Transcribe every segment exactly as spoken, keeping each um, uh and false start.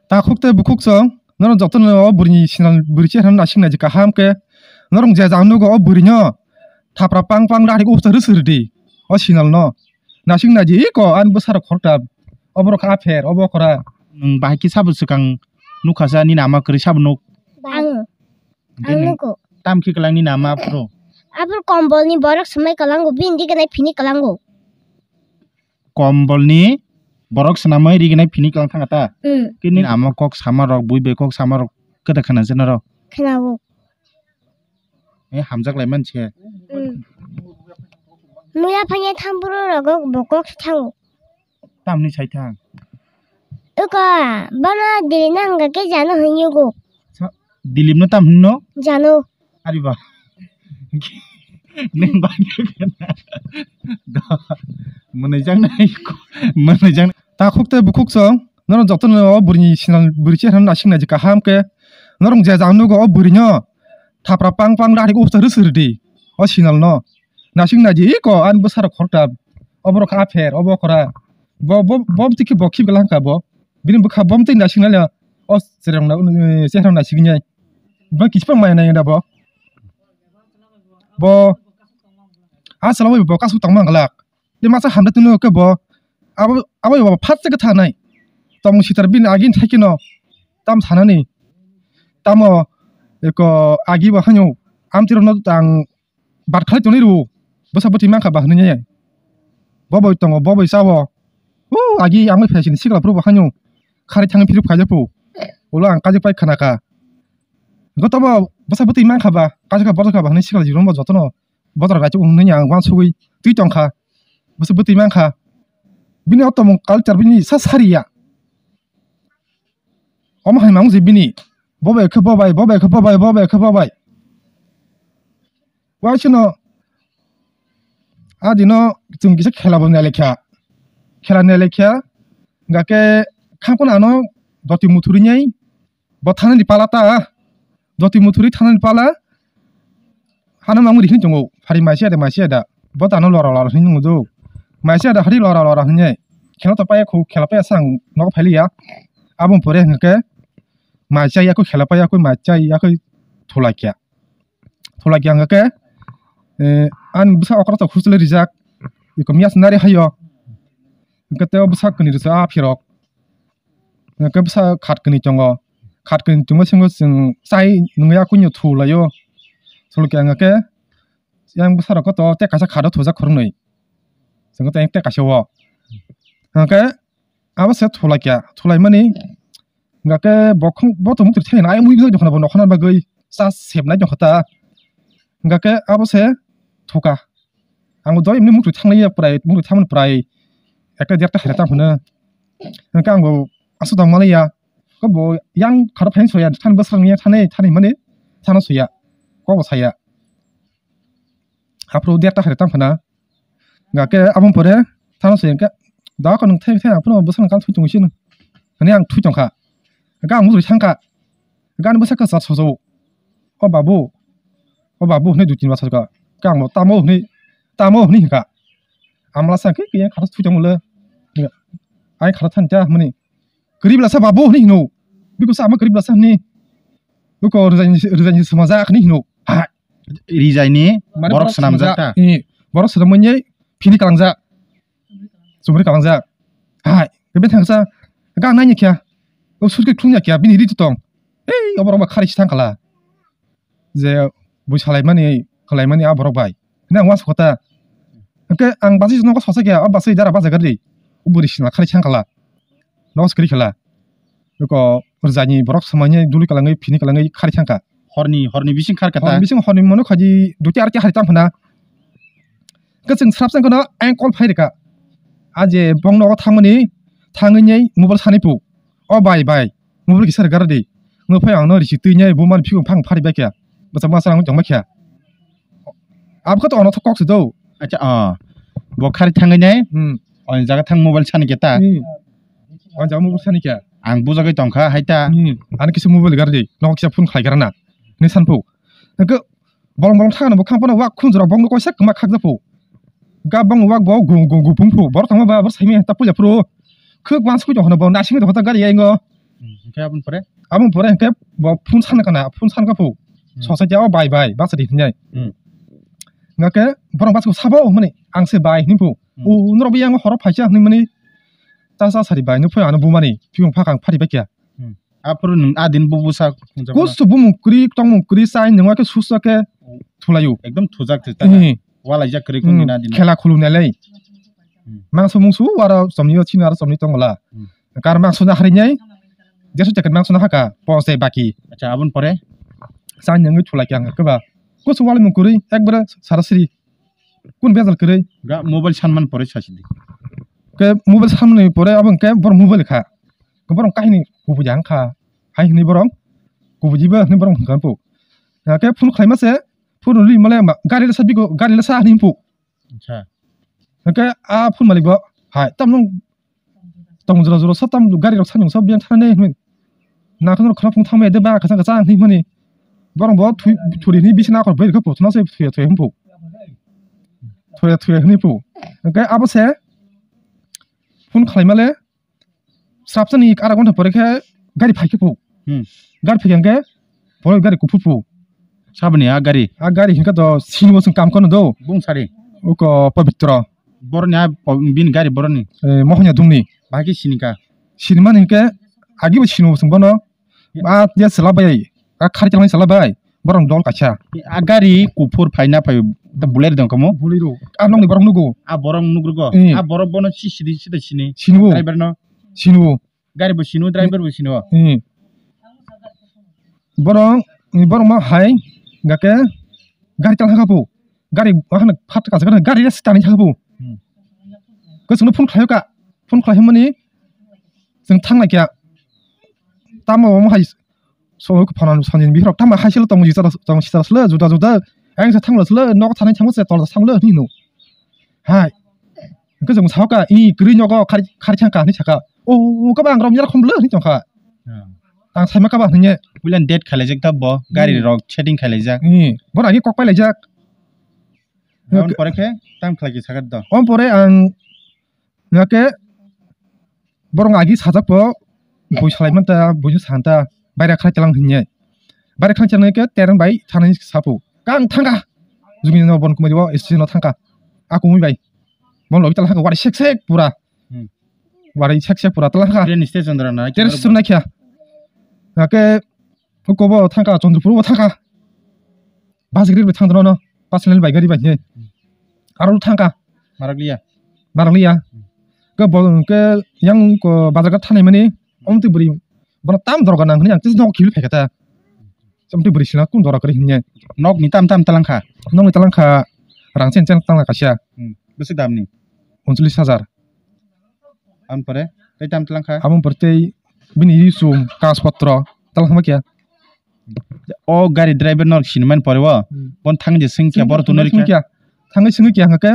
Takhuk tei bukhuk chwng, norok jotono o bwrwini sinal bwrwi chehrano nasing naidi kaham khe. Norok je jang nugo o bwrwino thapra pang pang rari usta rwswk rwdi o sinalno. Nasing naidi iko ani bwsarok khorokta, oborok kha apher, obo khora. Nwng bahai khe sabo swkang nukha sa nini ama kwrwi sabo nuk? Ang, ang nugo. Tam khe kwlang nini ama aphuru? Aphuru kombolni borok swmai kwlango, bini diganai phini kwlango. Kombolni borok swnamwi riginai phini kwlang thangkha ta? Mm. Kini ama kok sama rok, bui bai kok sama rok kwta khna jana rok? Khnago. E hamjak lai man se. Mm. Muya phanya thamburo rogo bo kok thango. Tamni sai thang? Uka, bana dili nang ga ke jano hinyo go. Dilip no tam hinno? Jano. Ari ba. Neng ba. Mwnai jang nai. Mwnai jang. Takhuk tei bukhuk chwng, norok jotono o bwrwini sinal bwrwi chehrano nasing naidi kaham khe. Norok je jang nugo o bwrwino thapra pang pang rari usta rwswk rwdi o sinalno. Nasing naidi iko ani bwsarok khorokta, oborok kha apher, obo khora. Bo, bo, bo twi khe bo khibla wngkha bo. Bini bwkha bo twi nasing nai o cherang na, chehrang nasing nai. Bo kisa maya nai da bo. Bo a salo bo kasu tang mang glak. Tei masa hamda tunu khe bo abo, abo bo phat se kha nai. Tong sitar bini agin thai khe no tam sanani. Tamo eko agi bo hanyo amtiro no tang bat khalai tonwi rwo. Bwsa bwtwi mankha ba hwnwi. Bo boi tongo, bo boi chawo. O agi ang bai phaisini sikla phuru bo hanyo. Khari thangwi phiruk phaijak phu. Ulo ang kajak pai khana kha. Goto bo bwsa bwtwi mankha ba, kajak kha borok kha ba hwnwi sikla jiron bo jotono. Bothor kaichuk hwnwi ang uansugwi twi tongkha. Bwsa bwtwi mankha. Bini o tongmung culture bini sa sariya. Omo hai mangsi bini. Bobai khe bobai, bobai khe bobai, bobai khe bobai. Waisano adino chwng kisa khela bo nailekha. Khela nailekha. Hingkha khe khangkon ano doti muthuri nyai. Bo thanani pala ta, doti muthuri thanani pala, hano mamung rihini tongo, phari maisi ada, maisi ada, bo tano lora lora hini tongo do, maisi ada hari lora lora hini, khela to paya khu, khela paya sang nogo phailiya, aboni pore hingke, maisi ya khu khela paya khu, maisi ya khu thulakya, thulakya hingke, ani bwsa okra to khusle rijak, iko miya sinari hayo, hingke teo bwsa kani rwsa a phirok. Hingke bwsa khat kwnwi tongo. Khat kwnwi tongma swngo chwng chai nungya kuino thulaio. Thulkhe hingke yang bwsarok to tei kaisa khat o thujak khoroknwi. Chwng tei tei kaisa o. Hingke abo se thulaikha. Thulaimani hingke bo khong bo tongmung twi thani ai mui bai tongkha bo nokhorna bagwi cha sepnai tongkha ta. Hingke abo se thuka. Ang doi emni mukti thanglaiya prai, mukti thangmani prai ekta derta hai tang hwnwi. Hingke ang bo aswk tong malaiya. Ko bo yang kharo phain soya, thani bwswk ya, thani, thani mani thana soya. Ko bo saya. Aphuru derta hai tang phana. Hingke aboni pore thana soya hingke da ko nung thai thai aphuru bwswk kan thui tong sini. Hwnwi ang thui tongkha. Hingke ang mukti thangkha. Hingke ani bwswk kwchar sojo. O babu, o babu hwnwi dui tin bachar ka. Khe ang bo tamo hwnwi, tamo hwnwi hwnkha. Amla sa khe khe khata thwi tongmole. Ai khata thani ta hwnwi. Kwrwi bwlasa babu hwnwi hwno. Biko sa ama kwrwi bwlasa hwnwi. Biko rwjani, rwjani smaja hwnwi hwno. Ha. Rijaini mane borok borok swnamjak swnamjak ta. Eh, borok swnamwi phini kalangjak. Chumri kalangjak. Hai, bebeng thangsa. Gang nai kya. O surke khulungya kya bini ri tong. Ei, oborok ba khari sithang khala. Je bui salaimani, khalaimani a borok bai. Hwnwi ang uansukha ta. Hwnkhe ang basi nogo sosa khe, o basi dara basa gari. O bwrwi sima khari thang khala. Nogo se kwrwi khala. Beko rwjani borok swmaiya duli kwlangwi, phini kwlangwi khari thang kha. Horni, horni bising khar kha ta? Horni bising horni mano khaji duti arti hari tang phana. Hwnkhe chwng srap chang khano ang call phai rwkha. A je bong nogo thangmani, thangwi mobile sani pu. O bai, bai. Mobile kisa rwgara di. Nwng phai ang no risi twi nai bo mani phikung phang phari bai kha. Bwsa masa ang tong bai kha. Abo khe to ono kok se do. Acha, ah. Bo khari thangwi nai? Hmm. Oni jaga thang mobile sani khe ta? Hmm. Oni jaga mobile sani khe? Ang bujagwi tong kha hai ta? Hmm. Ani kisa mobile gar di. Nok kisa phone khlai gar na. Ni san phu. Hwnkhe bolong bolong thang no bo khang phano wak khunjura bong no koisa kwma khak japhu. Ga bong wak bo gung gung gung pung phu. Bor tongma ba bor saimi ta puja phuru. Khuk wan sukui tong hano bo nasing tong ta gari ya ingo. Hmm, Khe aboni pore? Aboni pore hwnkhe bo phone sana kana, phone sana kha phu. Hmm. Society o bai bai, basa di hinai. Hmm. Nga khe borok basa sabo hwnmani, ang se bai hwnwi phu. Hmm. O norok bo yang horo phaisa hwnwi mani, ta sa sari bai no phai ano bumani, phiyong phakang phari bai kya. Hmm. Aphuru nwng a din bubu sa khungjak na? Kusu bumung kwrwi, tongmung kwrwi, chai nwng khe susa khe thulaio. Ekdom thujak thwi ta. Hmm. Walaijak kwrwi Hmm. kung din a din. Khela khulung nai lai. Hmm. Mangso mungsu aro chomni o chini aro chomni tong bwla. Hmm. Kar mangso na hari nyai. Jesu jacket mangso na haka. Pose baki. Acha, aboni pore? Sa nyangwi thulai khe ang khe ba. Kusu wal mung kwrwi ekbare sarasri. Kun bejal kwrwi. Ga mobile sanman pore sasi di. Ke mobile sanmani pore abo ke bor mobile kha. Ke borok kahini kubuja wngkha. Hai hwnwi borok kubujiba hwnwi borok hwnka po. Ke phone khlaima se phone ri male ma gari le sa bigo gari le sa hwnwi po. Acha. Hwnkhe a phone malik bo, "Hai, tamno tong jora jora sa tam gari rok sanw sa biyang thana ne," hwnwi. "Nang kheno khana phung thangma de ba kasa kasa," hwnwi hwnwi. Borok bo thui thuri hwnwi bisina akhor bai rokhe pothona se thuya thuya hwnwi phu. Thuya thuya hwnwi phu. Hwnkhe abo se phone khlai male Srapsani ara gonta pore khe gari phai khe phu. Hmm. Gari phai khe pore gari kuphur phu. Saboni a gari? A gari hinkhe to sini bo sung kam kono do. Bung sari? Uko Pabitra. Boroni a po-, bini gari boroni? Eh, Mohanya Dungni. Bahai khe sini ka? Sini mani hinkhe agi bo sini bo sung bono. Ba dia sela bai. A khari chalai sela bai. Borok dol kaisa. A gari kuphur phaina phai ta bulai dong kamo. Bulai ro. A nokni borok nugo. A borok nugrugo. Hmm. A borok bono si sidi sida sini. Sinibo. Driver no. Sinibo. Gari bo sinibo, driver bo sinibo. Hmm. Borok, borok ma hai gake gari chal hakapo. Gari ma hano phat kacha gari rest tani hakapo. Hmm. Ko sunu phone khlayo ka. Phone khlai mani. Jeng thang lai kya. Tamo mo hai So, phano sanjin bihok tamo hai silo tong jita tong sita silo juda juda. Ang sa thanglo silo nok thanai thango se tol thanglo hino. Hai. Ke jong sao ka i kri nogo khari khari thang ka ni saka. O, o ka bang rom yar khom lo ni tong kha. Hmm. Tang sai ma ka ba ni. Pulan date khalai jak ta bo gari Hmm. rok setting khalai jak. Ni, bo agi kok pai lai jak. Ang pore khe tam khlai ki sagat do. Om pore ang Hingke borok agi sajak po bui salai manta, bui santa, baira khlai talang hinye. Baira khlai talang ke tereng bai thani sapo. Kang thangka. Jumi no bon kumari bo station no thangka. A kumui bai. Bon logi talang haka wari sek sek pura. Hmm. Wari sek sek pura talang haka. Train station dara na. Train station na kya. Hake Huko bo thangka, Chandrapur bo thangka. Bus gari bai thangdrono, personal bai gari bai he. Aro thangka. Marakliya. Marakliya. Ke bo ke yang ko bazar ka thanai mani, om tu buri. Bono tam dorga nang hini ang tis nok khil phekata. Om tu buri sina kun dorga kari hinya. Nok ni tam tam talangkha. Nok ni talangkha rang chen chen talangkha sia. Hmm. Bisi dam ni. Unchlis hajar. Am pore, tei tam talangkha. Amo pore tei bini yusum kas potro talangkha kya. O gari driver no sinimani pore o. Hmm. Bon thang je sing kya bor tunari kya. Thangwi singwi kya hwnkhe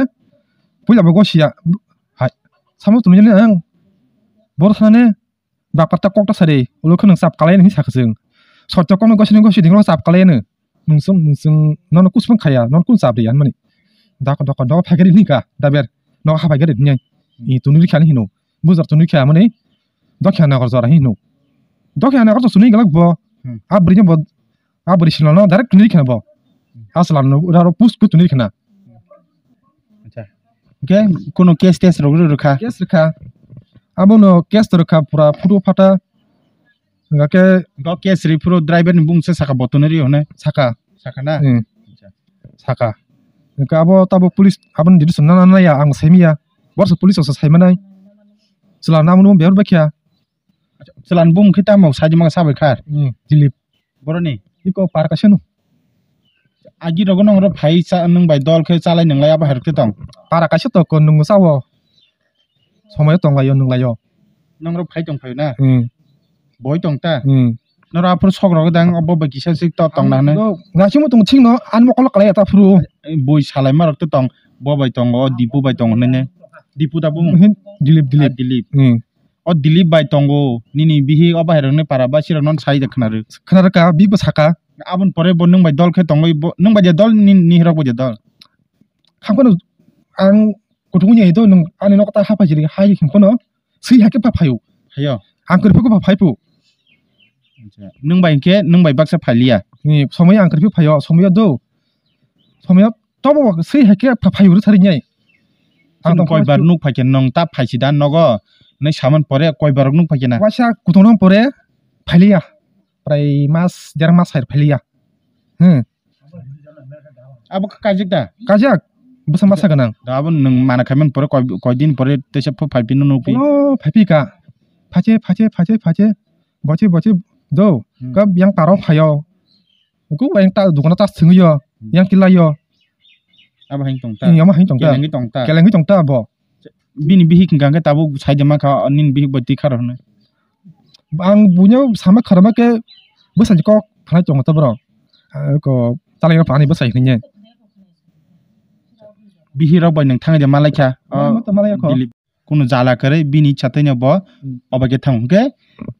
puila bo gosia. Hai. Samo tunui jani ang. Bor thane bakar ta kok ta sari. Ulo kheno chap kalai ni sakha sing. Sotto kono gosi ni gosi dinglo chap kalai no. Nungsung nungsung nono kusung khaya, nono kun chap riya mani. Dako dako dako phai gari ni ka, daber. Nogo habai gari ni. I tunui kha ni hino. Bujar tunui kha mani. Dokya nagor jora hino. Dokya nagor to sunui galak bo. Hmm. A bri bo. A bri sino no direct tunui kha bo. Asla no ura ro pus ku tunui kha na. Acha. Ke kono case test ro ro kha. Case ro kha. Abo no case ro kha pura photo phata. Hingke bo case ri phuru driver ni bung se saka bo tonwi ri hwnwi. Saka. Saka na? Hmm. Acha. Saka. Hingke abo tabo police aboni didi sonna na ya ang saimiya. Borso police osa saimanai. Chwla namung behar bakya. Chwla bung khe tamo saidi maka sabai khar. Hmm. Dilip. Boroni? Iko par kaisa no. Agi rogo nong ro phai cha nung bai dol khe chalai nung lai abo hai rok te tong. Para kaisa to kon nung sao. Somoi tong lai o nung lai o. Nong ro phai tong phai na. Hmm. Boi tong ta. Hmm. Noro aphuru sok rok dang bo bai kisa sik to tong na hwnwi. Ngasimo tong ching no ani mokol kalai ta phuru. Boi salai ma rok to tong bo bai tongo dipu bai tongo nene. Dipu da bo. Hin, Dilip, Dilip. Ah, Dilip. Hmm. O Dilip bai tongo nini bihik o bahai rok ni para ba sirok no sai de khna rw. Khna rw ka bi bo saka. Aboni pore bo nung bai dol khe tongwi bo nung bai je dol ni ni rok bo je dol. Kham kheno ang kutung ni do nung ani nok ta ha phai jiri hai khim kheno. Swi hai khe pha phaio. Phaio. Ang kwrwi phai khe pha phai phu. Acha. Nwng bai hinkhe nwng bai baksa phailiya. Ni somoya ang kwrwi phaio, somoya do. Somoya tobo swi hai khe pha-, phai uru thari nyai. Ang tong koibar nuk phaikhe nwng ta phaisi da nogo. Nai saman pore koibar nuk phaikhe na. Waisa kutung rong pore phailiya. Prai mas, der mas hai phailiya. Hmm. Abo kajik da? Kajak. Bwsa masa gwnang. Da abo nwng mana khaiman pore koi, koi din pore tesa pho phai pino nuk pi. Oh, phai pi ka. Phache, phache, phache, phache. Boche, boche. Do. Hmm. Kab yang taro phaio. Uku yang ta dukana ta sungyo. Hmm. Yang kilayo. Abo hain tong ta. Yang ma hain tong ta. Kelengwi tong ta. Kelengwi tong ta bo. Bini bihik hwnkha khe tabuk sai de mankha, nini bihik bai twi kharo hwnwi. Ang buino sama khorokma khe bwsai kok phanai tongo to borok. Ah, ko talai rok phanai bwsai hwnwi. Bihik rok bai nwng thangwi de malaikha. Malaikha to malaikha kho. Dilip. Kunu jala kwrwi bini chatwino bo Hmm. obo khe thango. Hwnkhe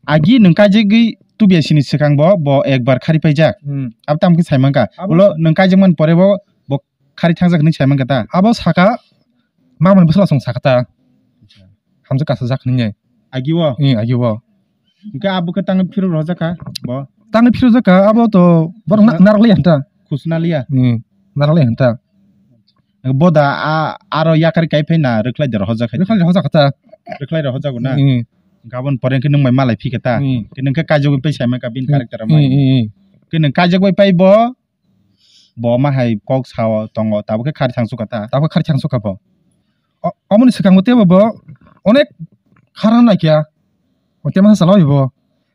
agi nwng kaijagwi tubiya sini swkang bo, bo ekbar khari paijak. Hmm. Abo tamo khe sai mankha. Abo Ulo nwng kaijakmani pore bo, bo khari thangjak hwnwi sai mankha ta. Abo saka mamani bwsala song saka ta. Hamjak kasa jak hwnwi. Agi o? Hmm, agi o. Hwnkhe abo khe tangwi phirok rohorjak kha bo? Tangwi phirok jak kha, abo to borok na-, Khusna- narwk liya hwn ta. Khusna liya? Hmm, narwk liya hwn ta. Bo da a, aro yakari kai phai na rwkhlai de rohorjak kha? Rwkhlai rohorjak kha ta. Rwkhlai rohorjago na? Hmm. Gabon pore khe nwng bai malai phi kha ta? Hmm. Khe nwng khe kaijagwi pai sai mankha bini Hmm. character Hmm, mai. Hmm, hmm. Khe nwng kaijak bai pai bo, bo ma hai kok sao tongo, tabuk khe khari thang sukha ta? Tabuk khari thang sukha bo. O-, omoni swkang bo teibo bo onek khara nai kha. O tei ma salai bo.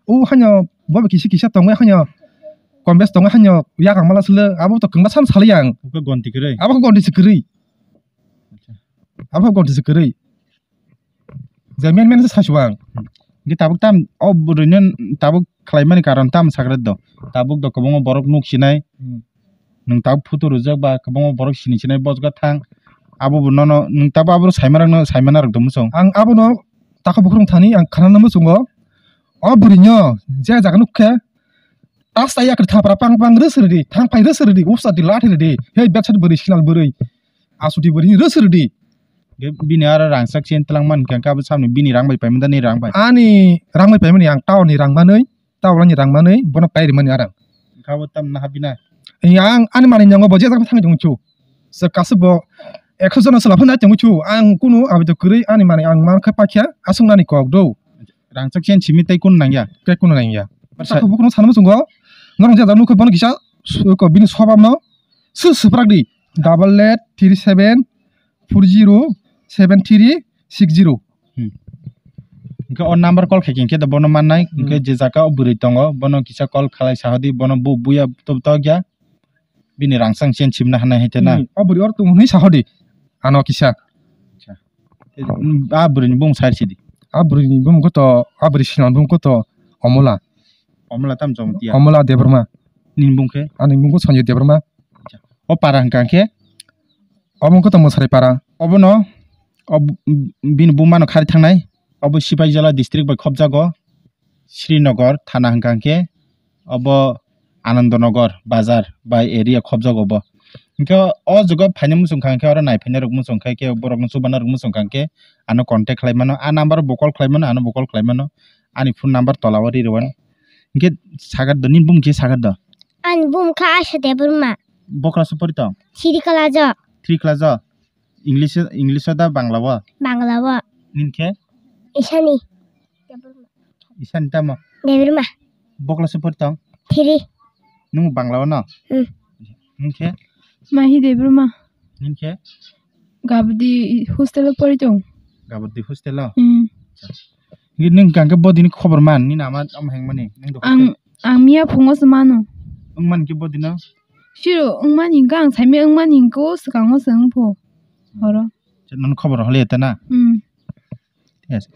O haino bo kisi kisa tongo haino kombes tongo haino yakang mala sele abo to kwbangma san salai ang. Oke gonti kwrwi. Abo gonti se kwrwi. Acha. Abo gonti se kwrwi. Je men men se sasuang. Ge tabuk tam o bwrwino tabuk khlaimani karon tam sakret do. Tabuk do kwbangma borok nuk sinai. Hmm. Nwng tabuk photo rwjak ba kwbangma borok sini sinai bojga thang. Abo bo nono nwng tabuk abo saimano saimana rok do muchung. Ang abono takhuk bukhuk thani ang khanana muchungo. O bwrwino je jaga nuk khe tas ta yakri thapra pang pang rwsrwdi, thang phai rwsrwdi, usa di lathi rwdi. Hei betsat bwrwi sinal bwrwi. Asuti bwrwi rwsrwdi. Ge bini aro rangchak chen twlang man khe abo samni bini rang bai paimani da ni rang bai? Ani rang bai paimani ang town ni rang manwi. Tabuk ani rang manwi bono kai rimani arang. Kha bo tam naha bina. Yang ani manwi nyango bo je jak thangwi tongchu. Se kasu bo ekso jona sala phano tongchu. Ang kunu abi to kwrwi ani manwi ang man kha pakya aswk nani kok do. Rang chak chen simi tei kun nangya. Tei kun nangya. Sa- Sa ko bukuno sanma sungo. Norong je jak nukho bono kisa su-, ko bini sobam no su suprak di. Double eight three seven four zero seven three six zero. Hmm. Hwnkhe o number call khai khe, hwnkhe bono mannai, Hmm. hwnkhe je jaga o bwrwi tongo, bono kisa call khalai sahodi, bono bu buya to tokya, bini rangchak chen simna hanai hai tena. Hmm. O bwrwi oro tongo hwnwi sahodi, ano kisa. Acha. A bwrwini bumung sai sidi. A bwrwini bumung khe to, a bwrwi sinal bumung khe to Omola. Omola tam Jomtia? Omola Debbarma. Nini bumung khe? Ani bumung khe Sanjay Debbarma. Acha. O para hwnkha khe? Obo wngkha tongmo Sarai para. Obono, ob-, bini buma no khari thangnai. Obo Sipaijala district bai khopjago. Srinagar thana hwnkha khe obo Anandanagar bazar bai area khopjago bo. Hwnkhe o jaga phaina muchung kha khe oro naiphaina rok muchung kha khe borok no chubana rok muchung kha khe ano contact khlai mano. A number bo call khlai mano, ano bo call khlai mano. Ani phone number tola o ri rwani. Hwnkhe sagar do, nini bumung khe sagar do? Ani bumung kha Asha Debbarma. Bo class o pori tong? Three class o. Three class o? English, English o da Bangla o? Bangla o. Nini khe? Isani. Isani tamo? Debbarma. Bo class o pori tong? Three. Nung Bangla o no? Hmm. Nini khe? Mahi Debbarma. Nini khe? Gabdi hostel o pori tong. Gabdi hostel o? Hmm. Nini hwnkha khe bodini khobor man, nini ama, ama hengmani, nini do Ang, hostel? Ang miya phungo se mano. Wngmani khe bodino? Siro wngmani hwnkha ang saimai wngmani hwnkhe o swkango se wngpho. Horo. Nono khobor hole eta na? Hmm. Yes.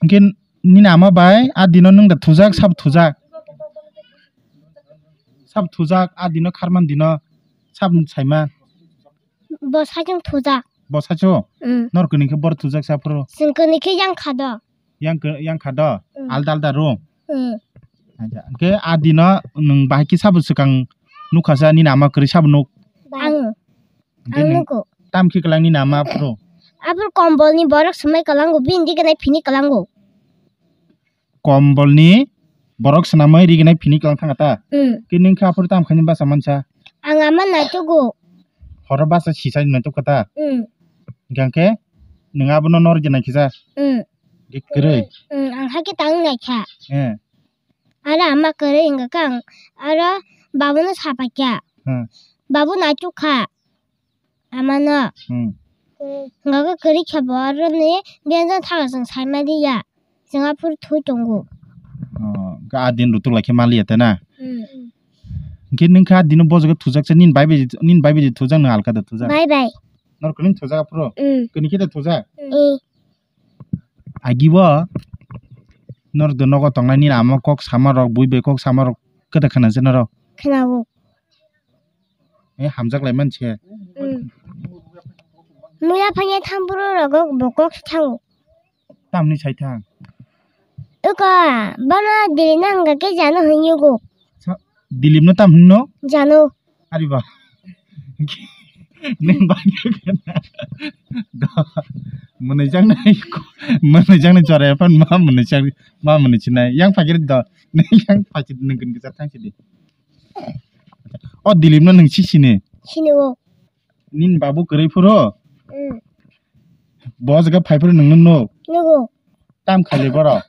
Hwnkhe nini ama bai a dino nwng da thujak, sabo thujak? Sabo thujak, a dino kharman dino sabo saima? Bo saichung thujak. Bo saichung? Mm. Nor kwnwi khe bor thujak sa phuru? Chwng kwnwi khe yang kha do. Yang khe, yang kha do? Mm. Alda alda room? Mm. Acha, hwnkhe a dino nwng bahai khe sabo swkang nukha sa nini ama kwrwi sabo nuk? Ang. Hwnkhe ang nwng nugo. Tam khe kwlang nini ama phuru? Aphuru kombolni borok swmai kwlango, bini diganai phini kwlango. Kombolni Borok swnamwi riginai phini kwlang thangkha ta? Hmm. Khe nwng khe aphuru tamo khaini basa mansa? Ang ama naitugo. Horo basa sisai naitugkha ta? Hmm. Hingkha khe nwng abono nor gina kisa? Hmm. Khe kwrwi? Hmm, ang hakhe tang naikha. Eh. Aro ama kwrwi hingkha khe ang aro babuno sapaikha. Hmm. Babu naitugkha. Amano. Hmm. Hingkha khe kwrwi khe bo aroni biyang jang thago chwng saimaliya. Chwng aphuru thwi tongo. Oh, hingkha a din rutuk lai khe maliya te na? Hmm. Hingkhe nwng khe a dino bojok thujak se nini bai bai, nini bai bai thujak nwng alka da thujak? Bai bai. Nor kwrwi thujak aphuru? Hmm. Kwrwi khe da thujak? Hmm. Agi bo nor do nogo tongnai nini ama kok sama rok, bui bai kok sama rok kwta khana se norok? Khwnago. E hamjak lai man se. Hmm. Muya phanya thang boro rogo bo kok se thango. Tamni sai thang? Uka, bono Dilip no hingka khe jano hinyogo. Sa-, Dilip no tam hinno? Jano. Ari ba. Neng ba. Do. Mwnwi jang nai. Mwnwi jang nai chore phan ma mwnwi jang, ma mwnwi chinai. Yang phagir do. Neng yang phagir neng kin kisa thang sidi. O Dilip no nung si sini? Sini o. Nin babu kwrwi phuru? Hmm. Bo jaga phai phuru nung no nuk? Nugo. Tam khali boro?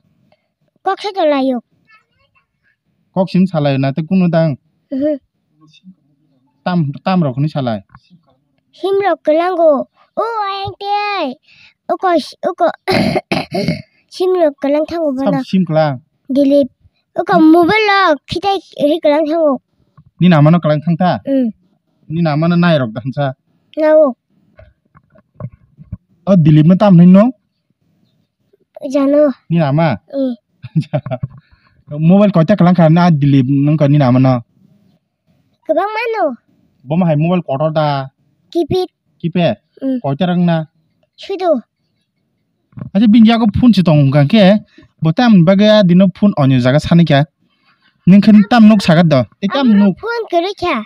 Kok se to layo. Kok sim salai na te kunu dang? Mhm. Tam, tam rok ni salai? Sim rok kwlango. O ayang te. Uko, uko. Sim rok kwlang thango bono. Sab sim kwlang? Dilip. Uko mobile lo khitai ri kwlang thango. Nini ama no kwlang thang ta? Mm. Nini ama no nai rok da hansa? Nao. O Dilip no tam hinwi no? Jano. Nini ama? Mm. Mobile koita kwlang kha na Dilip nung ko nini ama no? Kwbang mano. Bo ma hai mobile kotor da? Kipit. Kipet? Mm. Koita rang na? Sudu. Acha bini yago phone se tong hwnkha khe, bo tamni bagwi a dino phone onyo jaga sanikha. Nwng khe tam nuk sagat do? Tei tam nuk? Phone kwrwi kha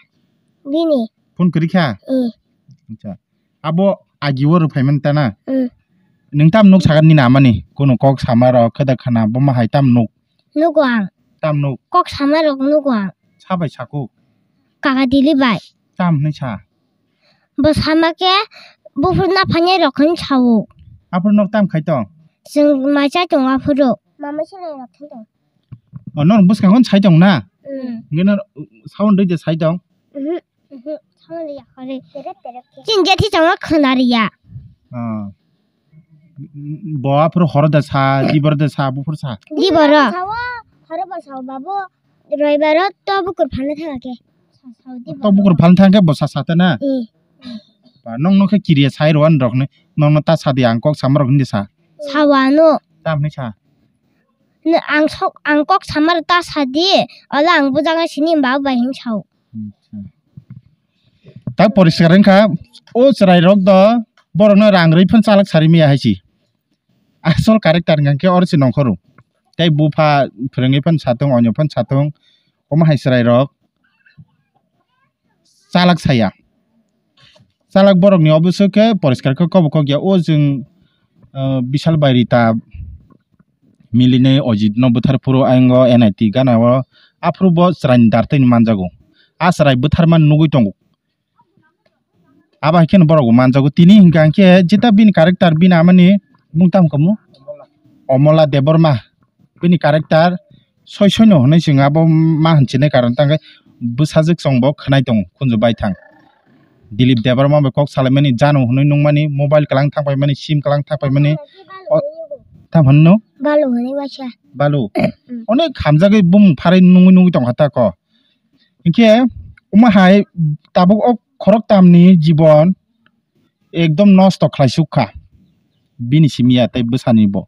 bini. Phone kwrwi kha? Eh. Acha. Abo agi o rw phaimani ta na? Eh. Nwng tam nuk sagat nini amani? Kono kok sama rok, kheda khana, bo ma hai tam nuk? Nugo ang. Tam nuk? Kok sama rok nugo ang. Sa bai sakuk? Kaka Dili bai. Tam hwnwi sa? Bo sama khe buphuru naphanya rok hwn sao. Aphuru nok tam khai tong? Chwng mai chai tongo aphuru. Mama se lai rok hwn tong. O, norok bwskango sai tong na? Mm. Hwnkhe nor sound rwide sai tong? Mhm, mhm, sound rwya khorwi. Chini jethi chongno khwna rwya. Ah. Bo aphuru horo da sa, dibor da sa, buphuru sa? Diboro. Sao, horo ba sao, babu. Roibaro to bukur phalna thangkhe. Sa sao di to bukur phalna thangkhe bo sa sata na? Eh. Ba, nong nokhe kiriya sai rwan rokni, nongno ta sadi ang kok sama rok hindi sa. Sawano. Tamni sa. Ang sok, ang kok samar ta sadi, ola ang bujaga sini ba bai hin sao. Acha. Tak poriskar wngkha, o chwrai rok do borokno rang rwi phan chalak sari maya hai si. Asol character hwnkha khe oro se nongkhoro. Tei bupha phwrwngwi phano satung, onyo phano satung, omo hai chwrai rok chalak saya. Chalak borok ni oboso khe poriskar khe kobo kok ya. O chwng, ah, Bishal Bairita milinai Ojit no bwthar phuru ayang o N I T gana o, aphuru bo chwrai ni dartwi ni manjago. A chwrai bwthar man nugwi tongo. Abo hai kheno borok bo manjago. Tini hwnkha hwnkhe jeta bini character bini amani bung tamo kamo? Omola Debbarma. Bini character soi soino hwnwi chwng abo ma hwnchini karon tangkhe bwsajwk chwngbo khwnai tongo khunju baithang. Dilip Debbarma bai kok salaimani jano hwnwi nungmani mobile kwlang thangpaimani sim kwlang thangpaimani o tamo hwnno? Balu hwnwi waisa. Balu. Mm. Onek hamjagwi bumung pharwi nungwi nungwi tongkha ta ko. Hinkhe omo hai tabuk o khoroktamni jibon ekdom nosto khlaisuk kha. Bini simi ya tei bwsani bo.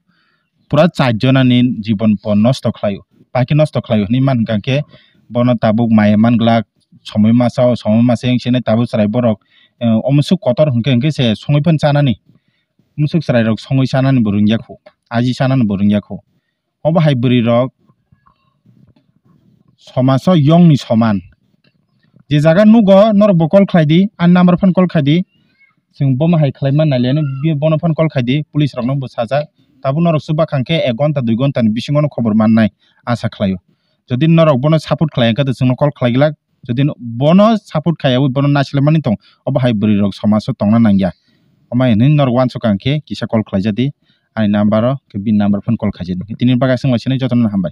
Pura char jonani jibon bo nosto khlaio. Bai khe nosto khlaio hinwi man hwnkha khe bono tabuk maya man glak, somoi masa o, somoi masa wng sini tabuk chwrai borok, eh, omo suk kotor hwnkhe hwnkhe se songwi phano chanani. Omo suk chwrai rok songwi chanani bo rwngya khu, aji chanani bo rwngya khu. Obo hai bwrwi rok somaso yong ni soman. Je jaga nugo norok bo call khlai di, ani number phano call khai di. Chwng bomo hai khlai man nai le, bono phano call khai di, police rok no bo sajak. Tabuk norok chubakhang khe ek gonta dui gonta ni bisingo no khobor man nai asa khlai o. Jodi norok bono support khlai hwnkhe to chwngno call khlai glak. Jodi bono support khaiyawi bono naisle mani tong, obo hai bwrwi rok somaj o tongna nangya. Omo hai hwnwi norok uansukha hwnkhe kisa call khlai jadi. Ani number o khe bini number phone call khai jadi. Tini bagwi aswk lai sini jotono hambai.